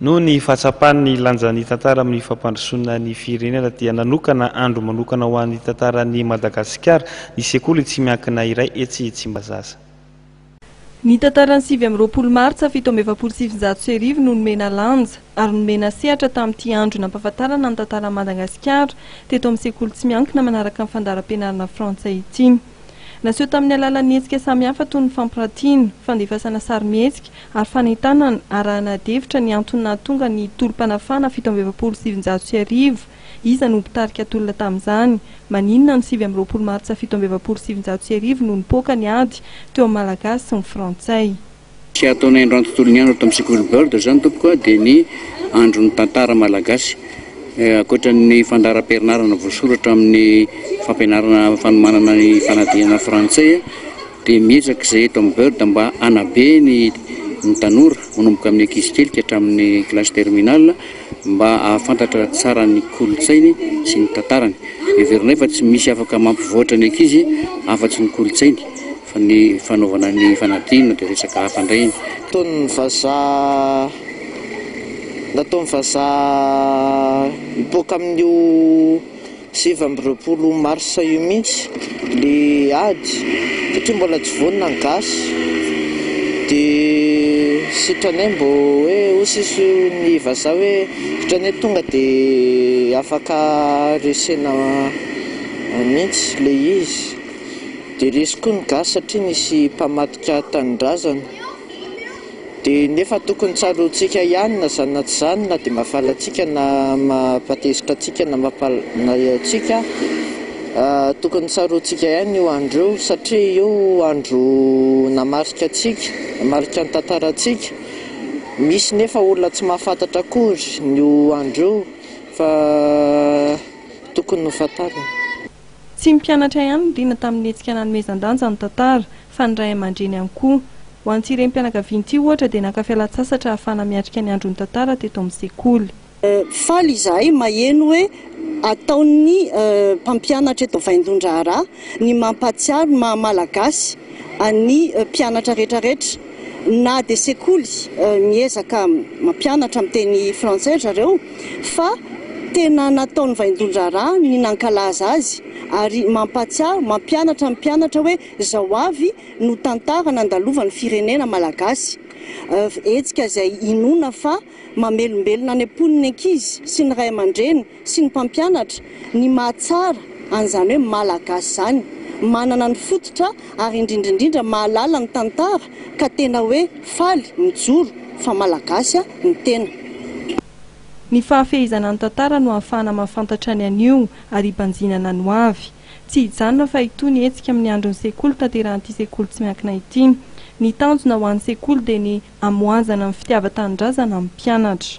Noho ny fahatsapany ny lanjan'ny tantara amin'ny fampandrosoana ny firenena dia nanokana andro manokana ho an'ny tantaran'i Madagasikara ny sekoly tsy miankina iray etsy Tsimbazaza. Ny tantaran'ny 29 martsa 1947 no nomena lanja ary nomena sehatra tamin'ity andro nampahafantarana ny tantaran'i Madagasikara teto amin'ny sekoly tsy miankina manaraka ny fandaharam-pianarana frantsay ity. Naseho tamin'ny alalan'ny hetsika samihafa toy ny fampiratiana, fandefasana sarimihetsika ary fanentanana arahana adihevitra ny antony nahatonga ny tolom-panafahana 1947, iza no mpitarika tolona tamin'izany, maninona no 29 martsa 1947 no nipoaka ny ady teo amin'ny Malagasy sy ny Frantsay. Tsy ataonay androany tontolo ny andro ato amin'ny sekoly Bird izany tompoko a, dia ny andron'ny tantara malagasy. Ankoatra ny fandaharam-pianarana voasoratra amin'ny fampianarana fanomanana ny fanadinana frantsay dia miezaka izay eto amin'ny Bird mba hanabe ny ny tanora manomboka amin'ny ankizy kely ka hatramin'ny classe terminale mba hahafantatra tsara ny kolontsainy sy ny tantarany. Heverinay fa tsy misy afaka mampivoatra ny ankizy afa-tsy ny kolontsainy. Fa ny fanaovana ny fanadinana dia resaka hafa indray iny. Nataon'ny vazaha nataon'ny vazaha hipoaka amin'io 29 mars io mihitsy le ady satria mbola tsy vonona ny gasy de sitranay mbô hoe hoy sisa ny vazaha hoe sitranay tonga de afaka resena mihitsy le izy. Dia resy koa ny gasy satria nisy mpamadika tanindrazana. Dia nefa tokony tsaroantsika ihany na izany na tsy izany na dia mahafaly antsika na mampatezitra antsika na mampalahelo antsika, tokony tsaroantsika ihany io andro io satria io andro namarika antsika, namarika ny tantarantsika. Misy nefa olona tsy mahafantatra akory io andro io fa tokony ho fantarina. Tsy ny mpianatra ihany no liana tamin'ny hetsika nanomezan-danja ny tantara, fa ny ray aman-dreny ihany koa. Ho an'ity renim-pianakaviana ity, ohatra, dia naka fialan-tsasatra ahafahana miatrika ny andron'ny tantara teto amin'ny sekoly. Faly izahay maheno hoe ataon'ny mpampianatra eto Vaindohan-draharaha ny mampahatsiaro ny maha Malagasy ny mpianatra rehetrarehetra. Na dia sekoly miezaka mampianatra amin'ny teny frantsay ry zareo fa tena nataon'ny vaindohan-draharaha ny nankalaza azy ary mampahatsiaro, mampianatra ny mpianatra hoe izao avy no tantara nandalovan'ny firenena malagasy. Hetsika izay inoana fa mamelombelona any am-pon'ny ankizy sy ny ray aman-dreny sy ny mpampianatra ny mahatsara an'izany hoe Malagasy izany, manana ny fototra ary indrindra indrindra mahalala ny tantara ka tena hoe faly mijoro fa Malagasy ny tena. Ny fahafehezana ny tantara no ahafahana mahafantatra ny anio ary hibanjinana ny ho avy. Tsy hijanona fa hitohy ny hetsika amin'ny andron'ny sekoly tanterahan'ity sekoly tsy miankina ity. Ny tanjona ho an'ny sekoly dia ny hamohazana ny fitiavan-tanindrazana amin'ny mpianatra.